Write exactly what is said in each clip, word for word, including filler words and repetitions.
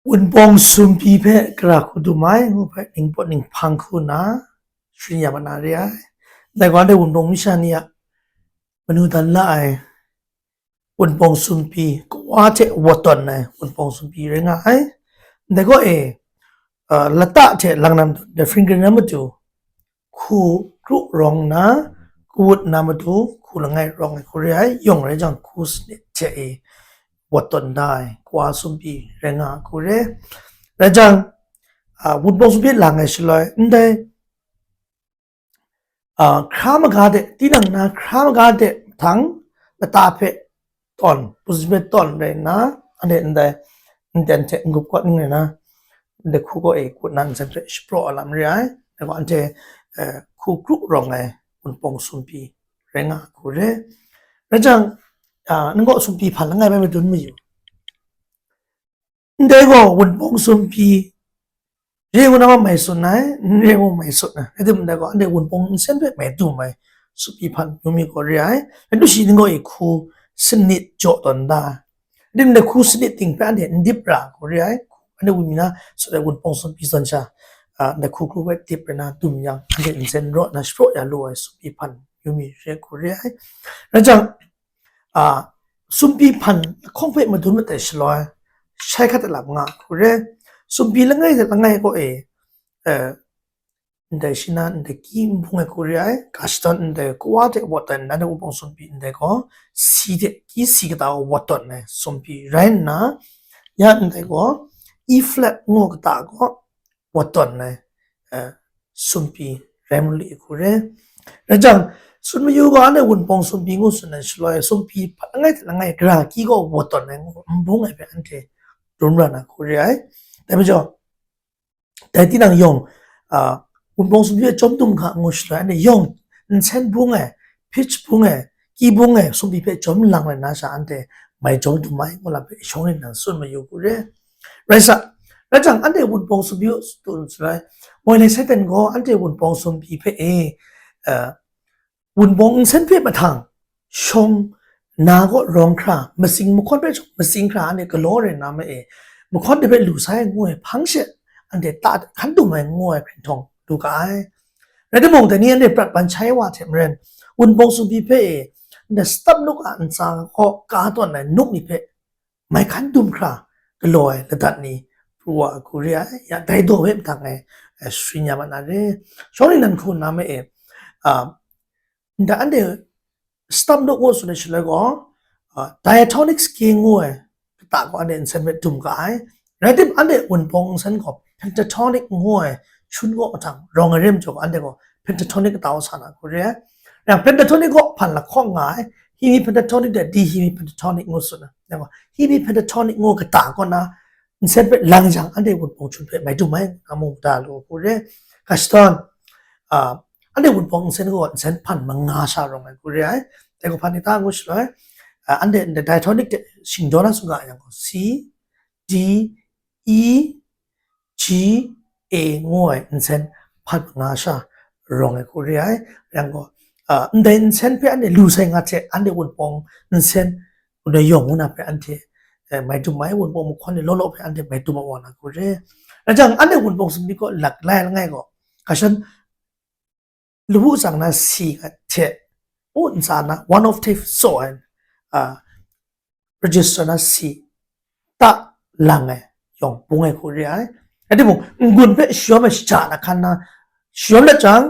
Wunpawng sumpi hpe gara hku dum ai ngu hpe ningpawt ninghpang hku nna sharin ya mat na re ai. Dai gaw, anhte Wunpawng masha ni a manu dan la ai Wunpawng sumpi, kawa hte wat tawn ai Wunpawng sumpi rai nga ai. Dai gaw e, uh, lata hte langnam dai hpring karen na matu, hku kru rawng nna, kawut na matu, hku langai rawng ai hku re ai, yawng rai jang, hku sanit hte e wat tawn da ai, kawa sumpi rai nga ai hku re. Rai jang, a, Wunpawng sumpi lang ai shaloi, ndai, a, hkra maga de, tinang na hkra maga de mahtang, lata hpe tawn, puzin hpe tawn rai nna, anhte ndai, nten hte n-gup kawt ning rai nna, ndai hku gaw e kawut nna nsen hpe shapraw ai lam re ai. Dai gaw anhte, eh, hku kru rawng ai Wunpawng sumpi rai nga ai hku re. Rai jang, ah, nang gaw sumpi hpan langai bai madun mayu. Ndai gaw Wunpawng sumpi re ngu na ma mai tsun ai, n re ngu mai tsun ai. Rai timung, ndai gaw anhte Wunpawng nsen hpe mai dum ai sumpi hpan yu mi gaw re ai. Rai lu shi, nang gaw e hku sanit jaw tawn da ai. Rai timung, ndai hku sanit ting hpe anhte n dip ra ai hku re ai. Anhte wunmi na sut ai Wunpawng sumpi zawn sha, a, ndai hku kru hpe dip rai na dum yang, anhte nsen raw nna shapraw ya lu ai sumpi hpan yu mi re ai hku re ai. Rai jang, a, sumpi hpan lahkawng hpe madun mat ai shaloi, shai hkat ai lam nga ai hku re ai. Sumpi langai hte langai gaw e, eh, ndai shi na ndai ki n bung ai hku re ai, ga shadawn ndai kawa hte wat tawn ai, ndai Wunpawng sumpi ndai gaw, si hte ki si kata gaw wat tawn ai sumpi rai nna, ya ndai gaw, E flat ngu kata gaw, wat tawn ai, eh, sumpi rai mu li hku re. Rai jang, tsun mayu gaw, anhte Wunpawng sumpi ngu tsun ai shaloi, sumpi hpat langai hte langai gara ki gaw wat tawn ai ngu n bung ai hpe anhte dum ra na hku re ai. Dai majaw, dai tinang yawng, a, Wunpawng sumpi hpe chyawm dum ga ngu shaloi, anhte yawng nsen bung ai, pitch bung ai, ki bung ai sumpi hpe chyawm lang rai na sha, anhte mai chyawm dum ai ngu lam hpe shawng nna tsun mayu hku re. Rai sa, rai jang, anhte Wunpawng sumpi tsun shaloi, moi lai Satan gaw anhte Wunpawng sumpi hpe e, eh, Wunpawng nsen hpe mahtang shawng na gaw rawng hkra, matsing mahkawn hpe shawng matsing hkra, anhte galaw rai na ma e, mahkawn de hpe lu sai ngu ai hpang she, anhte ta hkan dum ai ngu ai hpring htawng lu ga ai. Rai timung, dai ni anhte prat ban shai wa hte maren, Wunpawng sumpi hpe e, ndai stap nuk a ntsa gaw ka tawn ai nuk ni hpe mai hkan dum hkra galaw ai ladat ni pru wa ai hku re ai. Ya, dai daw hpe mahtang e, eh, sharin ya mat na re. Shawng ningnan hku nna ma e, a, ndai anhte stap nuk ngu tsun ai shaloi gaw, a, diatonic scale ngu ai kata gaw anhte nsen hpe dum ga ai. Rai tim, anhte Wunpawng nsen gaw pentatonic ngu ai shun gaw mahtang rawng ai re majaw, anhte gaw pentatonic kata gaw sa na hku re ai. Yang pentatonic gaw hpan lahkawng nga ai, hi mi pentatonic de, di hi mi pentatonic ngu tsun ai. Yang gaw, hi mi pentatonic ngu kata kaw na, nsen hpe lang jang, anhte Wunpawng shun hpe mai dum ai, nga mu mada lu hku re. Ga shadawn, a, anhte Wunpawng nsen gaw nsen hpan manga sha rawng ai hku re ai. Dai gaw hpan ni ta ngu shaloi, a, anhte ndai diatonic de shingdaw na tsun ga yang gaw, C, D, E, G, A ngu ai nsen hpan manga sha rawng ai hku re ai. Yang gaw, a, ndai nsen hpe anhte lu sai nga hte, anhte Wunpawng nsen, Wunpawng yawng ngu na hpe anhte, eh, mai dum ai, Wunpawng mahkawn ni law law hpe anhte mai dum ai wa na hku re. Rai jang, anhte Wunpawng sumpi gaw lak lai langai gaw, ga shadawn lawu tsang na si nga hte, u ntsa na one octave tsaw ai, a, register na si ta lang ai yawng bung ai hku re ai. Rai timung, n-gun hpe shayawm ai shaja na hkan na, shayawm dat jang,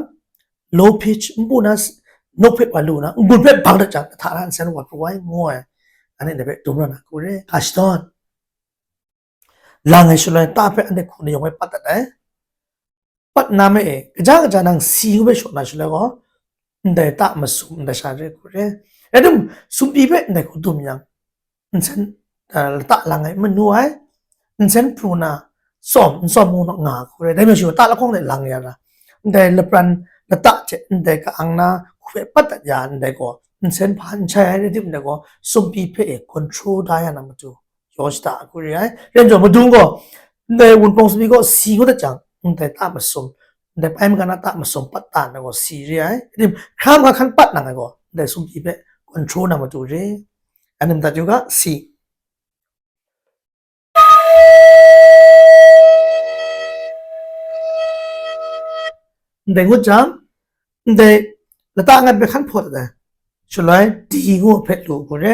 low pitch, npu na s-, nok hpe wa lu na, n-gun hpe bang dat jang, hta na nsen wat pru ai, ngu ai, anhte ndai hpe dum ra na hku re. Ga shadawn, lang ai shaloi, ta hpe anhte hku na yawng hpe pat dat ai. Pat na ma e, kaja kaja nang si ngu hpe shaw na shaloi gaw, ndai ta masum, ndai sha re hku re. Rai tim, sumpi hpe ndai hku dum yang, nsen, a, lata lang ai manu ai, nsen pru na, tsawm, n tsawm ngu na nga hku re. Dai majaw shi gaw ta lahkawng de lang ya ra. Ndai lapran lata hte ndai ka-ang na hku hpe pat dat ya ndai gaw, nsen hpa n shai ai, rai tim, ndai gaw sumpi hpe e control da ya na matu, yaw shada hku re ai. Rai njaw, madung gaw, ndai Wunpawng sumpi gaw si ngu dat jang, ndai ta masum, ndai pai maga na ta masum pat ta na gaw si re ai. Rai tim, hkra maga hkan pat nang ai gaw, ndai sumpi hpe control na matu re. Anhte madat yu ga, si. Ndai ngut jang, ndai lata ngat bai hkan hpaw dat ai. Shaloi D ngu hpe lu hku re.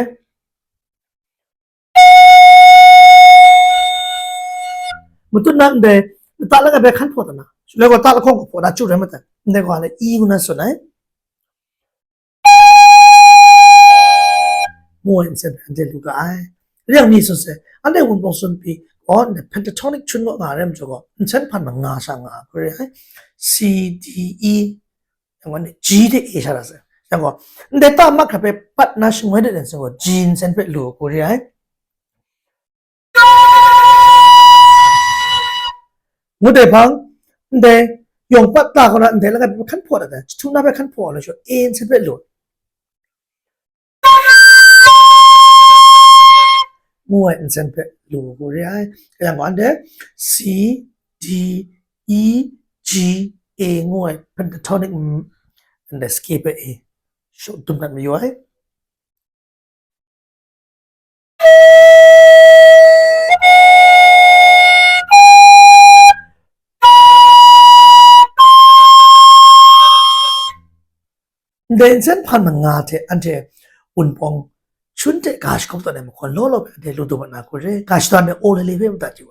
Matut na ndai lata langai bai hkan hpaw dat na. Shaloi gaw ta lahkawng gaw hpaw dat chyu rai mat ai. Ndai gaw le E ngu na tsun ai. Ngu ai nsen hpe anhte lu ga ai. Rai yang mi sun se, anhte Wunpawng Sunpi gaw ndai pentatonic chun kaw nga rai majaw gaw, nsen hpan ma nga sha nga ai hku re ai. C, D, E, yang gaw G de A sha ra sai. Yang gaw, ndai ta mat hkra hpe pat na shingwai de nsen gaw, G nsen hpe lu hku re ai. Ngu dai hpang, ndai yawng pat ta kaw na ndai langai hpe hkan hpaw dat ai, jahtum na hpe hkan hpaw ai lashaw, A nsen hpe lu. Ngu ai nsen hpe lu hku re ai. Kayan gaw anhte C, D, E, G, A ngu ai pentatonic, mm, ndai scale hpe e shawk dum dat mayu ai. Ndai nsen hpan ma nga hte anhte Wunpawng Chun hte ga shakawp dat ai mahkawn law law hpe anhte lu du mat na hku re, ga shadawn ai aw lale hpe madat yu.